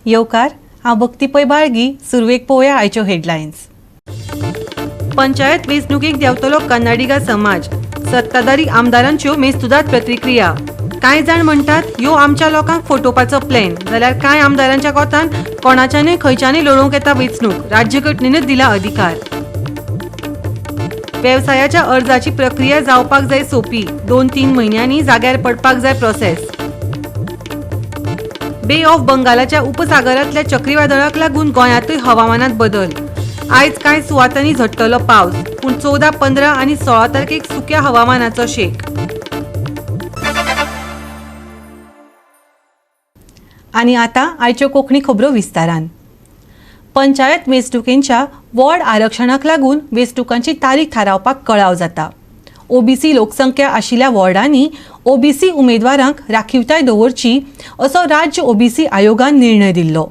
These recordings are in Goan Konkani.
येवकार. हांव भक्ती पै बाळगी. सुरवेक पळोवया आयच्यो हेडलायन्स. पंचायत वेंचणुकेक देंवतलो कन्नाडिगा समाज. सत्ताधारी आमदारांच्यो मेस्तुदाद प्रतिक्रिया. कांय जाण म्हणटात ह्यो आमच्या लोकांक फटोवपाचो प्लॅन, जाल्यार कांय आमदारांच्या कोतान कोणाच्यानूय खंयच्यानूय लडोवंक येता वेंचणूक, राज्यघटनेनच दिला अधिकार. वेवसायाच्या अर्जाची प्रक्रिया जावपाक जाय सोंपी, 2-3 म्हयन्यांनी जाग्यार पडपाक जाय प्रोसेस. बे ऑफ बंगालाच्या उपसागरांतल्या चक्रीवादळाक लागून गोंयांतूय हवामानात बदल. आयज कांय सुवातांनी झडटलो पावस, पूण 14, 15 आनी 16 तारखेक सुक्या हवामानाचो शेक. आनी आतां आयच्यो कोंकणी खबरो विस्तारान. पंचायत वेंचणुकेंच्या वॉर्ड आरक्षणाक लागून वेंचणुकांची तारीख थारावपाक कळाव जाता. ओबीसी लोकसंख्या आशिल्ल्या वॉर्डांनी ओबीसी उमेदवारांक राखीवताय दवरची असो राज्य ओबीसी आयोगान निर्णय दिल्लो.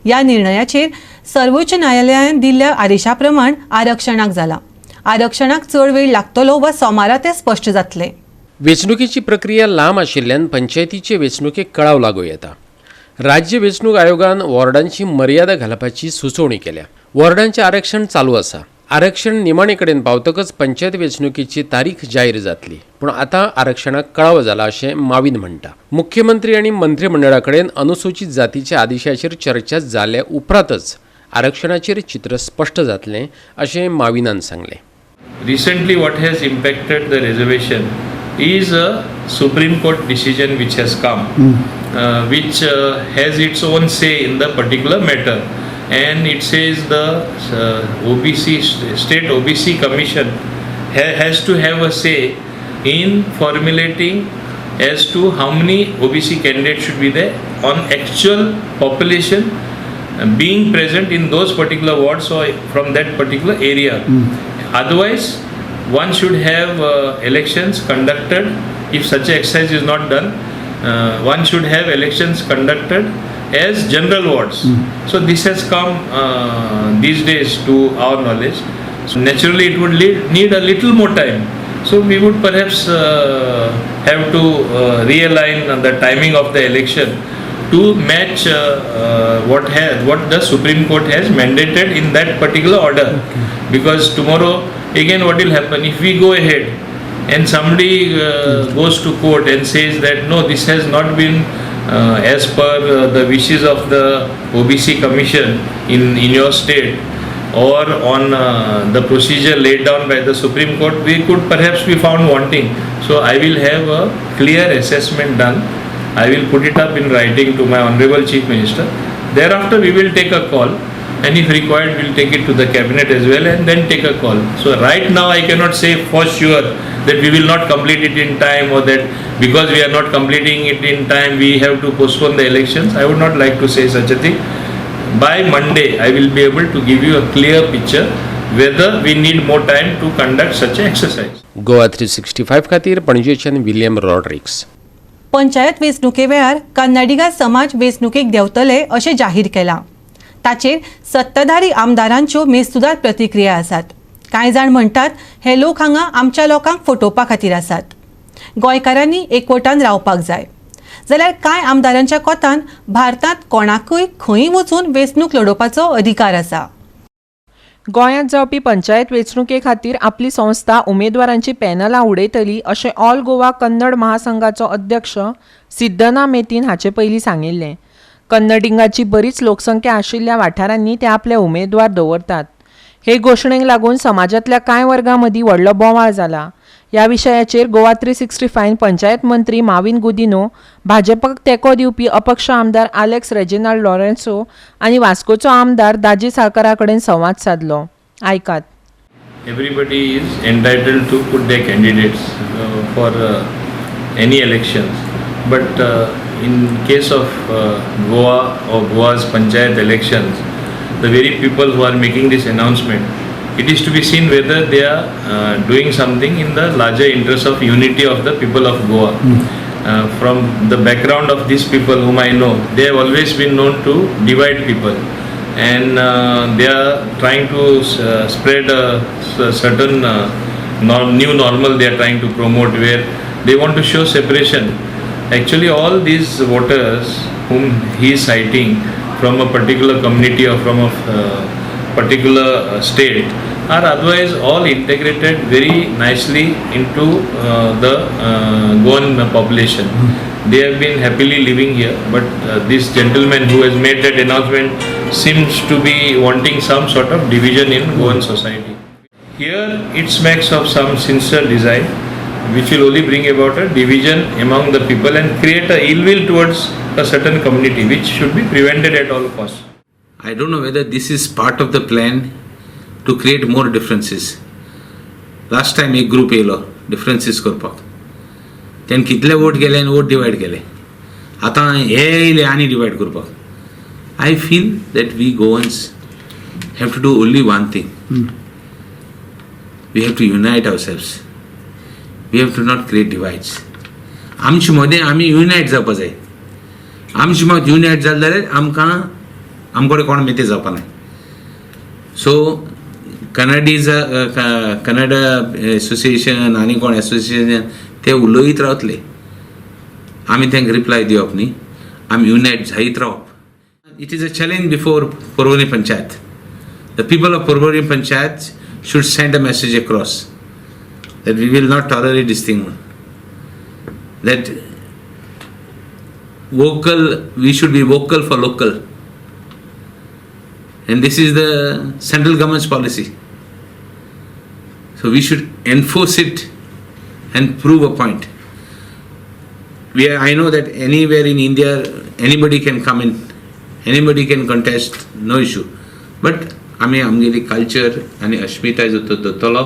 ह्या निर्णयाचेर सर्वोच्च न्यायालयान दिल्ल्या आदेशा प्रमाण आरक्षणाक जाला. आरक्षणाक चड वेळ लागतलो वा सोमारा तें स्पश्ट जातलें. वेंचणुकेची प्रक्रिया लांब आशिल्ल्यान पंचायतीचे वेंचणुकेक कळाव लागूं येता. राज्य वेंचणूक आयोगान वॉर्डांची मर्यादा घालपाची सुचोवणी केल्या. वॉर्डांचें आरक्षण चालू आसा. आरक्षण निमाणे कडेन पावतकच पंचायत वेंचणुकेची तारीख जाहीर जातली, पूण आतां आरक्षणाक कळाव जाला अशें मावीन म्हणटा. मुख्यमंत्री आनी मंत्रीमंडळा कडेन अनुसूचित जातीच्या आदेशाचेर चर्चा जाल्या उपरांतच आरक्षणाचेर चित्र स्पश्ट जातलें अशें माविनान सांगलें. Recently, what has impacted the reservation is a Supreme Court decision which has come, which has its own say in the particular matter, and it says the OBC state OBC Commission has to have a say in formulating as to how many OBC candidates should be there on actual population being present in those particular wards or from that particular area. Otherwise, one should have elections conducted. If such an exercise is not done, one should have elections conducted as general wards. So this has come these days to our knowledge. So naturally, it would need a little more time. So we would perhaps have to realign the timing of the election to match what the Supreme Court has mandated in that particular order. Because tomorrow again, what will happen if we go ahead and somebody goes to court and says that no, this has not been as per the wishes of the OBC Commission in your state or on the procedure laid down by the Supreme Court, we could perhaps be found wanting. So I will have a clear assessment done. I will put it up in writing to my Honorable Chief Minister. Thereafter, we will take a call, and if required, we will take it to the cabinet as well and then take a call. So right now, I cannot say for sure that we will not complete it in time or that because we are not completing it in time, we have to postpone the elections. I would not like to say such a thing. By Monday, I will be able to give you a clear picture whether we need more time to conduct such an exercise. Goa 365 खातीर पणजेच्यान विलियम रॉड्रिक्स. पंचायत वेंचणुके वेळार कन्नाडिगा समाज वेंचणुकेक देंवतले अशें जाहीर केलां. ताचेर सत्ताधारी आमदारांच्यो मेस्तुदाद प्रतिक्रिया आसात. कांय जाण म्हणटात हे लोक हांगा आमच्या लोकांक फटोवपा खातीर आसात, गोंयकारांनी एकवटान रावपाक जाय. जाल्यार कांय आमदारांच्या कोतान भारतांत कोणाकूय खंय वचून वेंचणूक लडोवपाचो अधिकार आसा. गोंयांत जावपी पंचायत वेंचणुके खातीर आपली संस्था उमेदवारांची पॅनलां उडयतली अशें ऑल गोवा कन्नड महासंघाचो अध्यक्ष सिद्धना मेतीन हाचे पयलीं सांगिल्लें. कन्नडिंगाची बरीच लोकसंख्या आशिल्ल्या वाठारांनी ते आपले उमेदवार दवरतात. हे घोशणेक लागून समाजांतल्या कांय वर्गां मदीं व्हडलो बोवाळ जाला. ह्या विशयाचेर गोवा 365 पंचायत मंत्री माविन गुदिनो, भाजपाक तेंको दिवपी अपक्ष आमदार आलेक्स रेजिनाल्ड लॉरेन्सो आनी वास्कोचो आमदार दाजी साळकारा कडेन संवाद सादलो. आयकात. Everybody is entitled to put their candidates for any elections. But in case of Goa or Goa's panchayat elections, the very people who are making this announcement, it is to be seen whether they are doing something in the larger interest of unity of the people of Goa. From the background of these people whom I know, they have always been known to divide people, and they are trying to spread a certain new normal they are trying to promote, where they want to show separation. Actually, all these voters whom he is citing from a particular community or from a particular state are otherwise all integrated very nicely into the Goan population. They have been happily living here, but this gentleman who has made that announcement seems to be wanting some sort of division in Goan society. Here it smacks of some sincere design which will only bring about a division among the people and create a ill will towards a certain community, which should be prevented at all costs. I don't know whether this is part of the plan to create more differences. Last time एक ग्रुप येयलो डिफरन्सीस करपाक, तेणें कितले वोट गेले आनी वोट डिवायड केले. आतां हे येयले आनी डिवायड करपाक. I feel that we Goans have to do only one thing. We have to unite ourselves. We have to not create divides. आमचे मदें आमी युनायट जावपा जाय. आमचे मत युनायट जालें जाल्यार आमकां आमकडे कोण मेते जावपा नाय. सो कन्नडीज, कन्नड एसोसिएशन आनी कोण एसोसिएशन ते उलयत रावतले, आमी तांकां रिप्लाय दिवप न्ही, आमी युनायट जायत रावप. It is a challenge before Porvorim panchayat. The people of Porvorim panchayat should send a message across that we will not tolerate this thing, that vocal, we should be vocal for local, and this is the central government's policy, so we should enforce it and prove a point. I know that anywhere in India anybody can come in, anybody can contest, no issue, but आमी आमगेली कल्चर आनी अस्मिताय जो दवरतलो,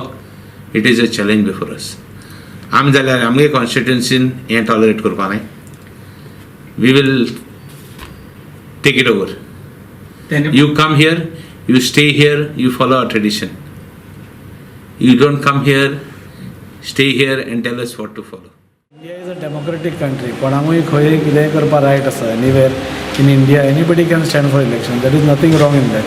it is a challenge before us. आमी जाल्यार आमगे कॉन्स्टिट्युन्सीन हें टॉलरेट करपा न्हय. We will take it over. You come here, you stay here, you follow our tradition. You don't come here, stay here and tell us what to follow. India is a democratic country. कोणाकूय खंय कितेंय करपा रायट आसा. Anywhere in India anybody can stand for election. There is nothing wrong in that.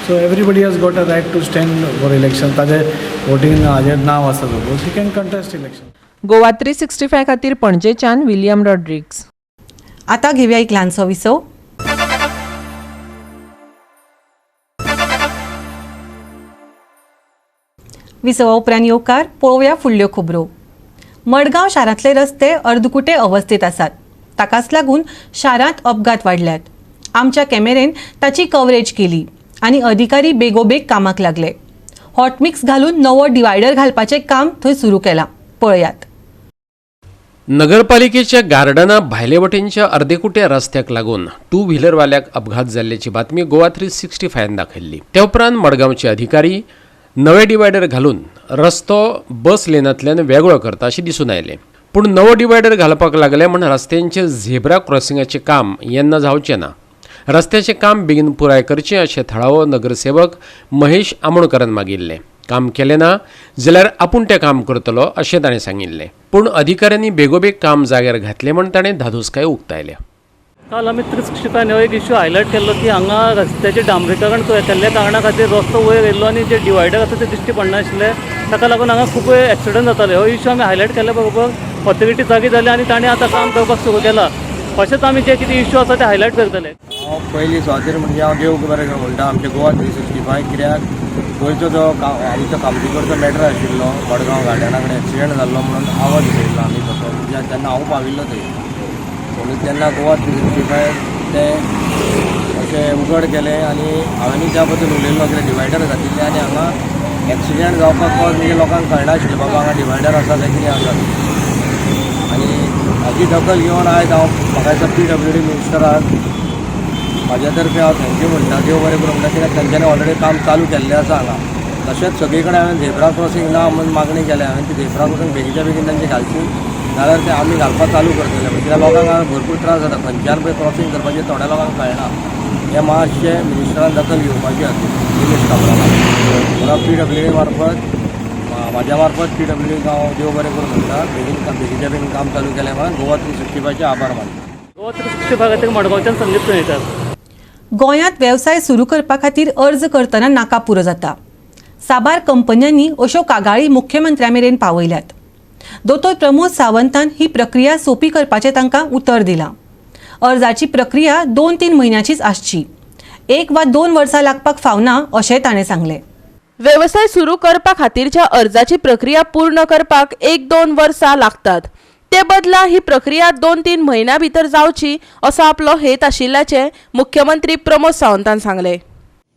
So everybody has got a right to stand for election. ताजें वोटींग हाजेर नांव आसा, suppose he can contest election. Goa 365 खातीर पणजेच्यान विलियम रॉड्रिग्स. आता घेऊया एक ल्हानसो विसव. विसवा उपरांत येवकार. पळोवया फुडल्यो खबरो. मडगांव शारांतले रस्ते अर्दकुटे अवस्थेत आसात. ताकाच लागून शारांत अपघात वाडल्यात. आमच्या कॅमेरेन ताची कवरेज केली आनी अधिकारी बेगोबेग कामाक लागले. हॉटमिक्स घालून नवो डिवायडर घालपाचें काम थंय सुरू केलां. पळयात. नगरपालिकेच्या गार्डना भायले वटेनच्या अर्देकुट्या रस्त्याक लागून टू व्हिलरवाल्याक अपघात जाल्ल्याची बातमी गोवा 365 दाखयल्ली. त्या उपरांत मडगांवचे अधिकारी नवे डिवायडर घालून रस्तो बस लेनांतल्यान वेगळो करता अशें दिसून आयलें. पूण नवो डिवायडर घालपाक लागले म्हण रस्त्यांचेर झेब्रा क्रॉसिंगाचें काम येन्ना जावचें ना. रस्त्याचें काम बेगीन पुराय करचें अशें थळावो नगरसेवक महेश आमोणकरान मागिल्लें. काम केलें ना जाल्यार आपूण तें काम करतलो अशें ताणें सांगिल्लें. पूण अधिकाऱ्यांनी बेगोबेग काम जाग्यार घातलें म्हण ताणें धादोसकाय उक्तायल्या. काल आमी 365 हो एक इश्यू हायलायट केल्लो की हांगा रस्त्याचें डांबरीकरण केल्ल्या कारणा खातीर रस्तो वयर येयल्लो आनी जे डिवायडर आसा ते दिश्टी पडनाशिल्ले. ताका लागून हांगा खूब एक्सिडंट जाताले. हो इश्यू आमी हायलायट केल्या बरोबर ऑथॉरिटी जागी जाली आनी ताणें आतां काम करपाक सुरू केलां. तशेंच आमी जे कितें इश्यू आसा ते हायलायट करतले. हांव पयली सुवातेर म्हणजे हांव देव बरें करूं म्हणटा आमचे गोवा 365, कित्याक गोंयचो जो आमचो कामतीकडचो मॅटर आशिल्लो, मडगांव गार्डना कडेन एक्सिडंट जाल्लो म्हणून आवाज उठयल्लो आमी तसो. म्हणजे तेन्ना हांव पाविल्लो थंय, म्हणून तेन्ना गोवा 365 ते अशें उगड केलें आनी हांवेंनूय त्या बद्दल उलयल्लो, कित्याक डिवायडर घातिल्ले आनी हांगा एक्सिडंट जावपाक कॉज म्हणजे लोकांक कळनाशिल्लें बाबा हांगा डिवायडर आसा काय कितें आसा. आनी हाजी दखल घेवन आयज हांव, म्हाका दिसता, पीडब्ल्यूडी मिनिस्टराक म्हाज्या तर्फे हांव thank you म्हणटा, देव बरें करूं म्हणटा, कित्याक तेंच्यांनी ऑलरेडी काम चालू केल्लें आसा हांगा. तशेंच सगळी कडेन हांवें झेब्रा क्रॉसींग ना म्हणून मागणी केल्या. हांवें ती झेब्रा क्रॉसींग बेगीच्या बेगीन तांची घालची, नाल्यार ते आमी घालपाक चालू करतले. कित्याक लोकांक हांगा भरपूर त्रास जाता. खंयच्यान पळय क्रॉसींग करपाचें थोड्या लोकांक कळना. हें मातशें मिनिस्टरान दखल घेवपाची हातूंत, निलेश काब्रालान. म्हणून पीडब्ल्यूडी मार्फत, म्हाज्या मार्फत पीडब्ल्यूडीक हांव देव बरें करूं म्हणटा, बेगीन बेगीच्या बेगीन काम चालू केलें म्हणून गोवा 365चे आभार मानता. गोवा 365 खातीर मडगांवच्यान संदीप तुयेंकार. गोंयांत वेवसाय सुरू करपा खातीर अर्ज करतना नाका पुरो जाता. साबार कंपन्यांनी अश्यो कागाळी मुख्यमंत्र्या मेरेन पावयल्यात. दोतोर प्रमोद सावंतान ही प्रक्रिया सोंपी करपाचें तांकां उतर दिलां. अर्जाची प्रक्रिया 2-3 म्हयन्याचीच आसची, 1 वा 2 वर्सां लागपाक फावना अशेंय ताणें सांगलें. वेवसाय सुरू करपा खातीरच्या अर्जाची प्रक्रिया पूर्ण करपाक 1-2 वर्सां लागतात. ते बदला ही प्रक्रिया 2-3 म्हयन्यां भितर जावची असो आपलो हेत आशिल्ल्याचें मुख्यमंत्री प्रमोद सावंतान सांगलें.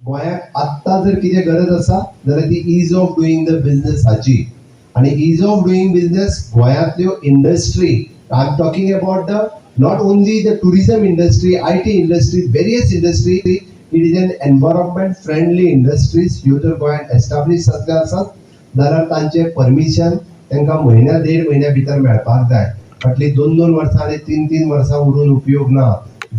गोंयाक आत्तां जर कितें गरज आसा जाल्यार ती ease of doing the business हाची, आनी is of doing business गोंयांतल्यो industry, I am talking about the not only the tourism industry, IT industry, various industry, it is an environment friendly industries ह्यो जर गोंयांत एस्टाब्लीश जातल्यो आसत जाल्यार तांचें परमिशन तांकां म्हयन्या देड म्हयन्या भितर मेळपाक जाय. फाटलीं 2-2 वर्सां आनी 3-3 वर्सां उरून उपयोग ना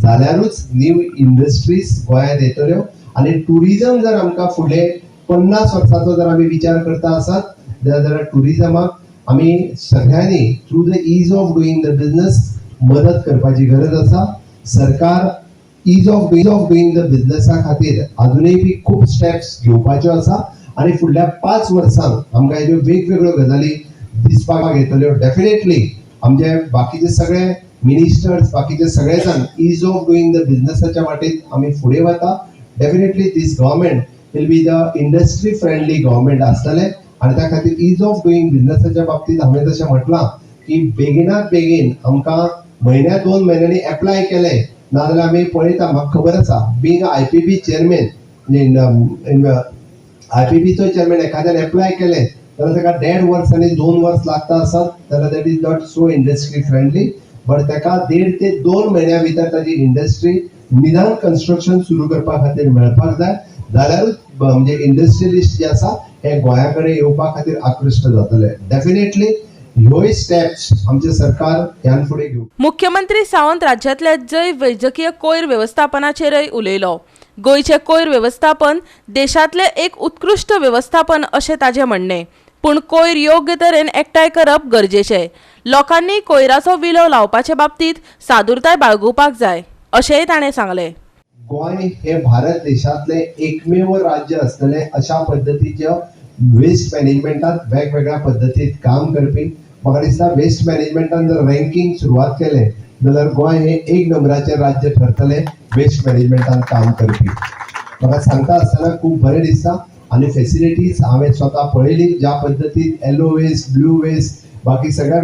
जाल्यारूच न्यू इंडस्ट्रीज गोंयांत येतल्यो. आनी टुरिजम जर आमकां फुडले 50 वर्सांचो जर आमी विचार करता आसत जाल्यार टुरिजमाक आमी सगळ्यांनी through the ease of doing the business मदत करपाची गरज आसा. सरकार is of doing the बिझनसा खातीर अजुनूय बी खूब स्टेप्स घेवपाच्यो आसा आनी फुडल्या 5 वर्सांक आमकां हेज्यो वेगवेगळ्यो गजाली दिसपाक येतल्यो. डेफिनेटली आमचे बाकीचे सगळे मिनिस्टर्स, बाकीचे सगळे जाण is of doing the बिझनसाच्या वाटेत आमी फुडें वता. Definitely this government will be the industry friendly government आसतलें आनी त्या खातीर is of doing बिझनसाच्या बाबतींत हांवें जशें म्हटलां की बेगिनात बेगीन आमकां म्हयन्या 2 म्हयन्यांनी एप्लाय केलें नाजाल्यार आमी पळयता. म्हाका खबर आसा, बींग IPB chairman, IPBचो चेअरमॅन एखाद्यान एप्लाय केलें जाल्यार ताका 1.5 वर्स आनी 2 वर्स लागता आसत जाल्यार that is not so industry friendly. But ताका 1.5 ते 2 म्हयन्या भितर ताजी इंडस्ट्री निदान कन्स्ट्रक्शन सुरू करपा खातीर मेळपाक जाय, जाल्यारूच म्हणजे इंडस्ट्रियलिस्ट जे आसा हे गोंया कडेन येवपा खातीर आकृश्ट जातले. डेफिनेटली ह्योय स्टेप्स आमचें सरकार ह्यान फुडें घेवं. मुख्यमंत्री सावंत राज्यांतल्या जैव वैजकीय कोयर वेवस्थापनाचेरय उलयलो. गोंयचें कोयर वेवस्थापन देशांतलें एक उत्कृश्ट वेवस्थापन अशें ताजें म्हणणें, पूण कोयर योग्य तरेन एकठांय करप गरजेचें. लोकांनी कोयराचो विलो लावपाचे बाबतींत सादुरताय बाळगुपाक जाय अशेंय ताणें सांगलें. गोंय हे भारत देशांतलें एकमेव राज्य आसतलें अशा पद्दतीचे वेस्ट मॅनेजमेंटात वेगवेगळ्या पद्दतीत काम करपी. म्हाका दिसता वेस्ट मॅनेजमेंटान जर रँकींग सुरवात केलें जाल्यार गोंय हें 1 नंबराचें राज्य ठरतलें वेस्ट मॅनेजमेंटान काम करपी. म्हाका सांगता आसतना खूब बरें दिसता आनी फेसिलिटीज हांवें स्वता पळयली, ज्या पद्दतीन येलो वेस्ट, ब्लू वेस्ट, बाकी सगळ्या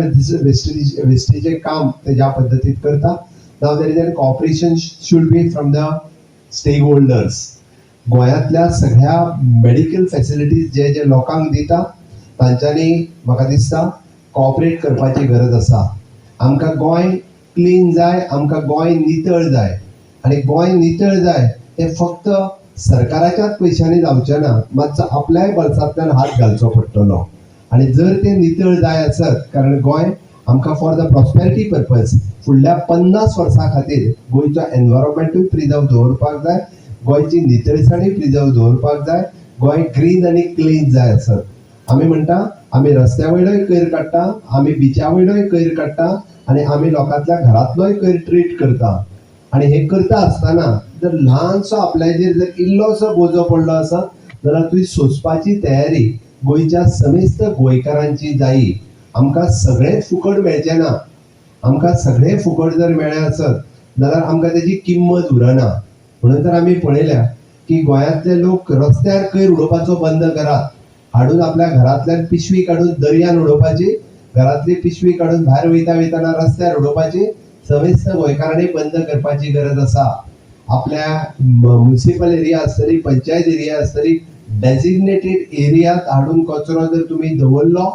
वेस्टीचें काम ते ज्या पद्दतीत करता. Now there is an cooperation should be from the stakeholders. गोंयांतल्या सगळ्या मेडिकल फेसिलिटीज जे जे लोकांक दिता तांच्यांनी म्हाका दिसता कॉपरेट करपाची गरज आसा. आमकां गोंय क्लीन जाय, आमकां गोंय नितळ जाय आनी गोंय नितळ जाय तें फक्त सरकाराच्याच पयशांनी जावचें ना, मातसो आपल्याय बल्सांतल्यान हात घालचो पडटलो. आनी जर तें नितळ जाय आसत, कारण गोंय आमकां फॉर the prosperity purpose फुडल्या 50 वर्सां खातीर गोंयचो एनवायरमेंटूय प्रिजर्व दवरपाक जाय, गोंयची नितळसाणूय प्रिजर्व दवरपाक जाय, गोंय ग्रीन आनी क्लीन जाय आसत. आमी म्हणटा आमी रस्त्या वयलोय कोयर काडटा, आमी बिचा वयलोय कोयर काडटा आनी आमी लोकांतल्या घरांतलोय कोयर ट्रीट करता. आनी हें करता आसतना जर ल्हानसो आपल्याचेर जर इल्लोसो बोजो पडलो आसत जाल्यार तुवें सोंसपाची तयारी गोंयच्या समेस्त गोंयकारांची जायी. आमकां सगळेंच फुकट मेळचें ना, आमकां सगळें फुकट जर मेळ्ळें आसत जाल्यार आमकां तेजी किंमत उरना. म्हणून तर आमी पळयल्या की गोंयांतले लोक रस्त्यार कोयर उडोवपाचो बंद करात, हाडून आपल्या घरांतल्यान पिशवी काडून दर्यान उडोवपाची, घरांतली पिशवी काडून भायर वयता वयतना रस्त्यार उडोवपाची समेस्त गोंयकारांनी बंद करपाची गरज आसा. आपल्या म्युनिसिपल एरिया आसतली, पंचायत एरिया आसतली, डेजिग्नेटेड एरियात हाडून कचरो जर तुमी दवरलो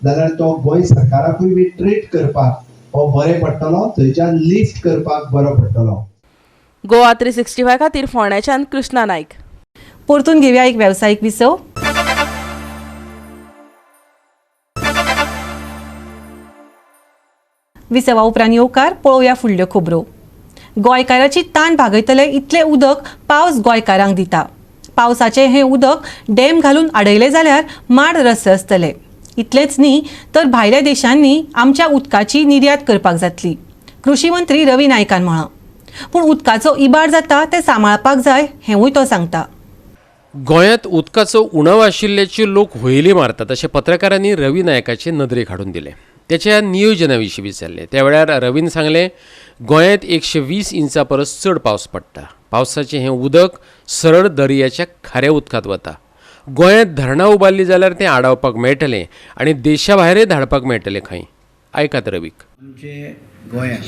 जाल्यार तो गोंय सरकाराकूय बी ट्रीट करपाक हो बरें पडटलो, थंयच्यान लिफ्ट करपाक बरो पडटलो. गोवा 365 खातीर फोंड्याच्यान कृष्णा नायक. परतून घेवया एक वेवसायीक विसव. विसवा उपरांत येवकार पळोवया फुडल्यो खबरो. गोंयकाराची तान भागयतले इतलें उदक पावस गोंयकारांक दिता. पावसाचें हें उदक डॅम घालून आडयलें जाल्यार माड रस्ते आसतले. इतलेंच न्ही तर भायल्या देशांनी आमच्या उदकाची निर्यात करपाक जातली, कृषी मंत्री रवी नायकान म्हळां. पूण उदकाचो इबाड जाता तें सांबाळपाक जाय हेंवूय तो सांगता. गोंयांत उदकाचो उणाव आशिल्ल्याची लोक हुयेली मारतात अशें पत्रकारांनी रवी नायकाचे नदरेक हाडून दिलें. त्याच्या नियोजना विशीं विचारलें. त्या वेळार रवीन सांगलें, गोंयांत 120 इंचां परस चड पावस पडटा. पावसाचें हें उदक सरळ दर्याच्या खाऱ्या उदकांत वता. गोंयांत धरणां उबारलीं जाल्यार तें आडावपाक मेळटलें आनी देशा भायरय धाडपाक मेळटलें खंय. आयकात रवीक. आमचे गोंयांत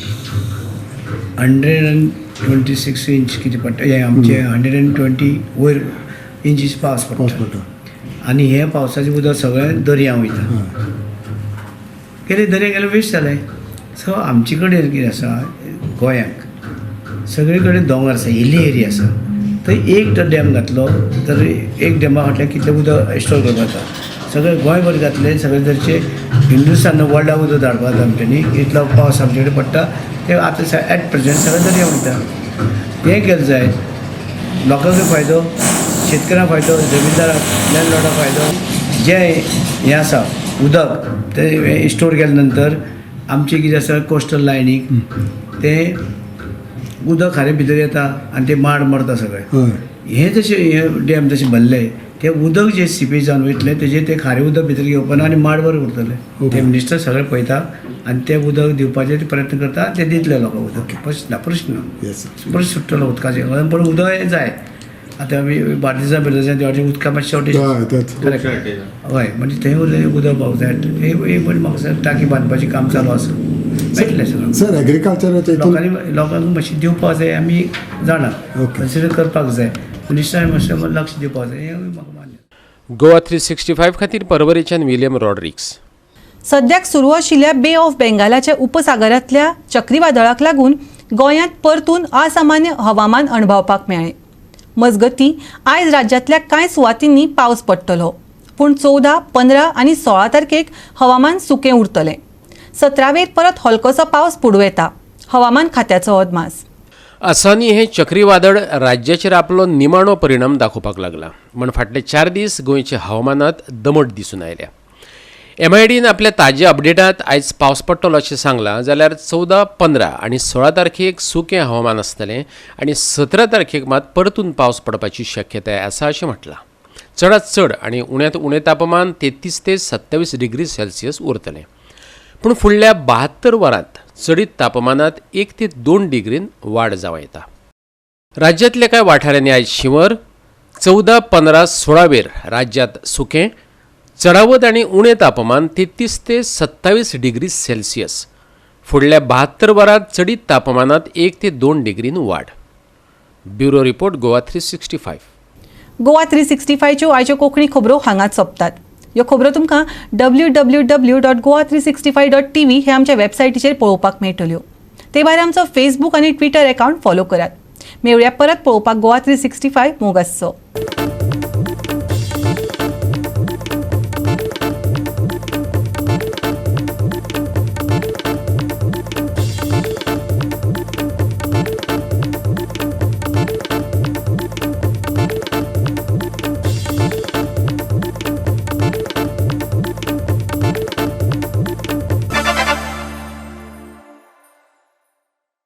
126 इंच कितें पडटा, हें आमचे 120 वयर इंचीस पावस पडटा आनी हे पावसाचें उदक सगळें दर्या वयता. गेले दर्या गेले वेस्ट जालें. सो आमचे कडेन कितें आसा, गोंयांक सगळे कडेन दोंगर आसा, हिली एरिया आसा. थंय एक तर डॅम घातलो तर एक डॅमा फाटल्यान कितलें उदक स्टोर करपाक जाता. सगळें गोंयभर घातलें, सगळें जरचें हिंदुस्तान वर्ल्डाक उदक धाडपाक जाता आमच्यांनी. इतलो पावस आमचे कडेन पडटा, ते आतां एट प्रेजेंट सगळें दर्या वयता. हें केलें जायत लोकांकूय फायदो, शेतकऱ्यांक फायदो, जमीनदाराक लँडलॉर्डाक फायदो. जें हें आसा उदक तें स्टोर केले नंतर आमचें कितें आसा कोस्टल लायनीक तें उदक खारें भितर येता आनी ते माड मरता सगळे. हें जशें हें डॅम जशें भरलें, तें उदक जें सिपेज जावन वयतलें तेजें तें खारें उदक भितर घेवपा ना आनी माड बरें उरतलें. ते मिनिस्टर सगळें पळयता आनी तें उदक दिवपाचें ते प्रयत्न करता आनी ते दितले लोकांक उदक. प्रश्न ना, प्रश्न प्रश्न सुट्टलो उदकाचेर, पूण उदक हें जाय. आतां आमी बार्देसा बिर्देसा ते वाटेन उदका मातशें शॉर्टेज, करेक्ट. हय, म्हणजे थंय उदक पावता. हे पण म्हाका टाकी बांदपाचें काम चालू आसा, मेळटलें सगळें. सर, एग्रीकल्चराच्या लोकांनी लोकांक मातशें दिवपाक जाय, आमी जाणा कन्सिडर करपाक जाय, मिनिस्टरान मातशें लक्ष दिवपाक जाय, हें म्हाका मान्य. गोवा 365 खातीर परवरेच्यान विलियम रॉड्रिक्स. सद्याक सुरू आशिल्ल्या बे ऑफ बेंगालाच्या उपसागरांतल्या चक्रीवादळाक लागून गोंयांत परतून असामान्य हवामान अणभवपाक मेळ्ळें. मजगतीं, आयज राज्यांतल्या कांय सुवातींनी पावस पडटलो, पूण 14, 15 आनी 16 तारखेक हवामान सुकें उरतलें. 17वेर परत हलकोसो पावस पडूं येता, हवामान खात्याचो अदमास. असानी हें चक्रीवादळ राज्याचेर आपलो निमाणो परिणाम दाखोवपाक लागला म्हण फाटले 4 दीस गोंयच्या हवामानात दमट दिसून आयल्या. एमआयडीन आपल्या ताज्या अपडेटात आयज पावस पडटलो अशें सांगलां, जाल्यार 14, 15 आनी 16 तारखेक सुकें हवामान आसतलें आनी 17 तारखेक मात परतून पावस पडपाची शक्यताय आसा अशें म्हटलां. चडांत चड आनी उण्यांत उणें तापमान 33 ते 27 डिग्री सेल्सियस उरतलें, पूण फुडल्या 72 वरांत चडीत तापमानात 1 ते 2 डिग्रीन वाड जावं येता. राज्यांतल्या कांय वाठारांनी आयज शिंवर. 14, 15, 16वेर राज्यांत सुकें, चडावत आनी उणें तापमान 33 ते 27 डिग्री सेल्सियस. फुडल्या 72 वरांत चडीत तापमानात 1 ते 2 डिग्रीन वाड. Bureau report, Goa 365. Goa 365च्यो आयच्यो कोंकणी खबरो हांगाच सोंपतात. ह्यो खबरो तुमकां www.goa365.tv हे आमच्या वेबसायटीचेर पळोवपाक मेळटल्यो. ते भायर आमचो फेसबूक आनी ट्विटर अकावंट फॉलो करात. मेळुया परत पळोवपाक गोवा 365. मोग आसचो.